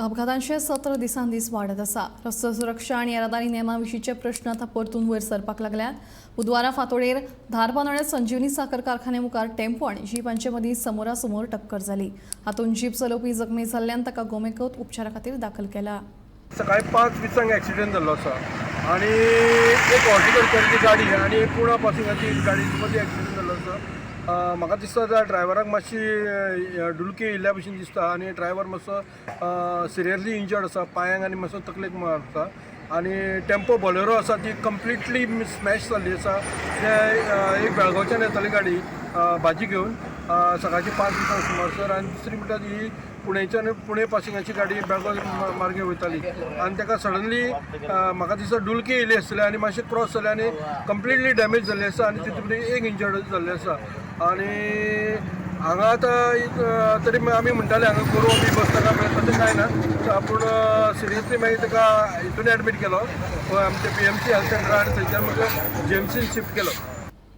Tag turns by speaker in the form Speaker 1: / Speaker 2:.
Speaker 1: अपघातांचे सत्र दिसान दीस वाडत आसा. रस्तो सुरक्षा आनी येरादारी नेमा विशींचे प्रश्न आतां परतून वयर सरपाक लागल्यात. बुधवारा फांतोडेर धारबांदोड्यां संजीवनी साखर कारखाने मुखार टेम्पो आनी जीप हांचे मदीं समोरासमोर टक्कर जाली. हातूंत जीप चलोवपी जखमी जाल्ल्यान ताका गोमेकॉत उपचारा खातीर दाखल केला.
Speaker 2: सकाळी 5:20 एक्सिडेंट जाल्लो आसा आनी एक हॉर्टिकल्चरची गाडी आनी एक पुणा पासिंगाची गाडी मदीं एक्सिडेंट जाल्लो आसा. म्हाका दिसता त्या ड्रायव्हराक मातशी डुलकी येयल्ल्या भशेन दिसता आनी ड्रायव्हर मातसो सिरियसली इंजर्ड आसा, पांयांक आनी मातसो तकलेक मारता. आनी टेम्पो बोलेरो आसा ती कंप्लिटली स्मॅश जाल्ली आसा. ते एक बेळगांवच्यान येताली गाडी भाजी घेवन सकाळची 5:20 सुमार सर. आनी दुसरी म्हणटात ही पुणेच्यान पुणे पासिंगाची गाडी बेळगांव मार्गे वयताली आनी ताका सडनली म्हाका दिसता डुलकी येयली आसतली आनी मातशें क्रॉस जालें आनी कंप्लिटली डॅमेज जाल्ली आसा आनी तितून एक इंजर्ड जाल्लें आसा. आनी हांगा आतां एक तरी आमी म्हणटाले हांगा गोरवां बी बसता काय, तशें कांय ना, पूण सिरियसली मागीर ताका हितून एडमीट केलो आमच्या पीएमसी हेल्थ सेंटरार आनी थंयच्यान मागीर जीएमसीन शिफ्ट केलो.